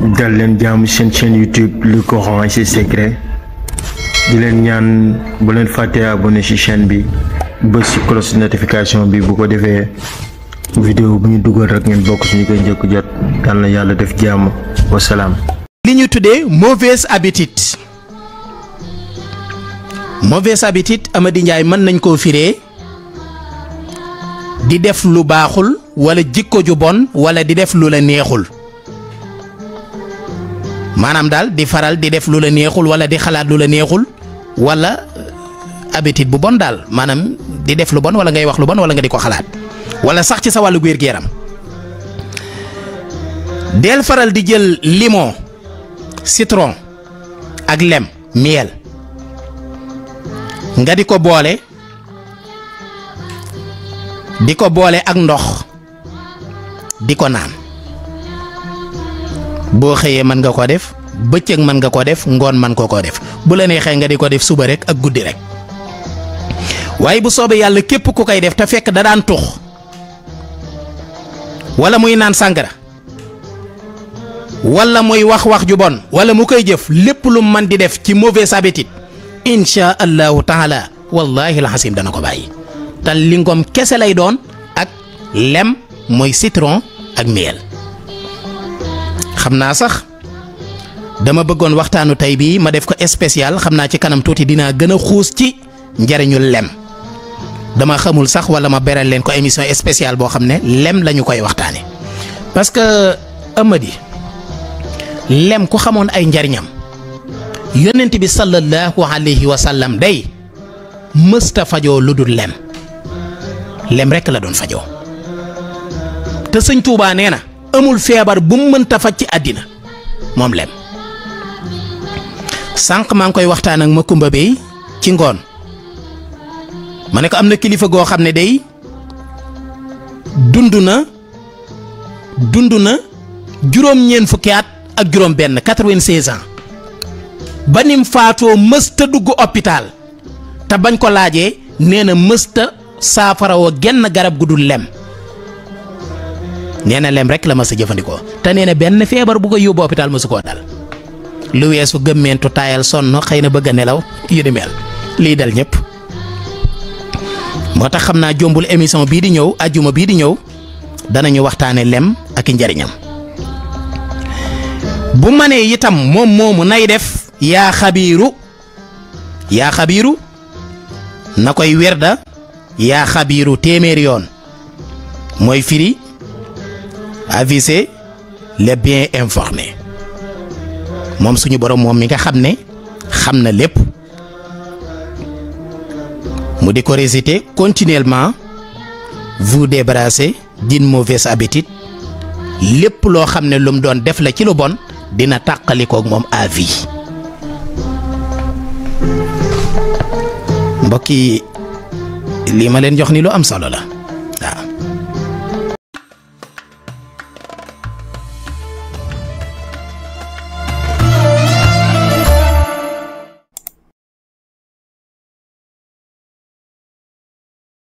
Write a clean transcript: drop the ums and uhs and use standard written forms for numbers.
dal leen jaamu seen chaîne YouTube Le Coran et ses secrets di leen ñaan bu leen fàtte abonné ci chaîne bi bës ci cloche notification bi bu ko defee vidéo bu ñu dugal rek ngeen bokk suñu koy njëkk jot yal na yàlla def jàmm wasalaam. li ñu tuddee mauvaise habitude Amady Ndiaye mën nañ koo firee di def lu baaxul wala jikko ju bon wala di def lu la neexul maanaam daal di faral di def lu la neexul wala di xalaat lu la neexul wala habitude bu bon daal maanaam di def lu bon wala ngay wax lu bon wala nga di ko xalaat wala sax ci sa wàllu wér-gu-yaram del faral di jël limon citron ak lem miel nga di ko boole ak ndox di ko naan boo xëyee mën nga ko def bëccëg mën nga ko def ngoon mën ko def bu la neexee nga di ko def suba rek ak guddi rek waaye bu soobee yàlla képp ku koy def te fekk da daan tux wala muy naan sàngara wala muy wax ju bon wala mu koy jëf lépp lu mën di def ci mauvaise habitude insha allahu taala wallahi alhasim dana ko bàyyi te lingom kese lay doon ak lem mooy citron ak miel. xam naa sax dama bëggoon waxtaanu tey bii ma def ko spécial xam naa ci kanam tuuti dinaa gën a xuus ci njariñu lem dama xamul sax wala ma beral leen ko émission spéciale boo xam ne lem lañu koy waxtaane parce que Amady lem ku xamoon ay njariñam yonent bi sallallahu alayhi wa sallam day mësta fajoo lu dul lem rekk la doon fajoo te sëñ Tuubaa nee na amul feebar bu mu mënta faj ci àddina moom lem sànq maa ngi koy waxtaan ak Makumba Bey ci ngoon ma ne ko am na kilifa goo xam ne day dund na juróom-ñeent fukki at ak juróom-benn 96 ans ba nim faatoo mësta dugg hôpital te bañ ko laajee nee na mësta saafarawoo genn garab gu dul lem. nee na lem rek la ma sa jëfandikoo te nee na benn feebar bu ko yóbbu hôpital ma su koo dal lu weesu gëmmeentu taayal sonn xëy na bëgg a nelaw yu di mel lii dal ñëpp moo tax xam naa jombul émission bii di ñëw ajjuma bii di ñëw danañu waxtaane lem ak i njariñam bu manee itam moom moomu nay def yaa xabiiru na koy werda yaa xabiiru téeméer yoon mooy firi aviser les bien informés moom suñu borom moom mi nga xam ne xam na lépp mu di ko réciter continuellement vous débarrasser d'une mauvaise habitude lépp loo xam ne lu mu doon def la ci lu bon dina tàqalikook moom à vie. mbokk yi lii ma leen jox ni lu am solo la.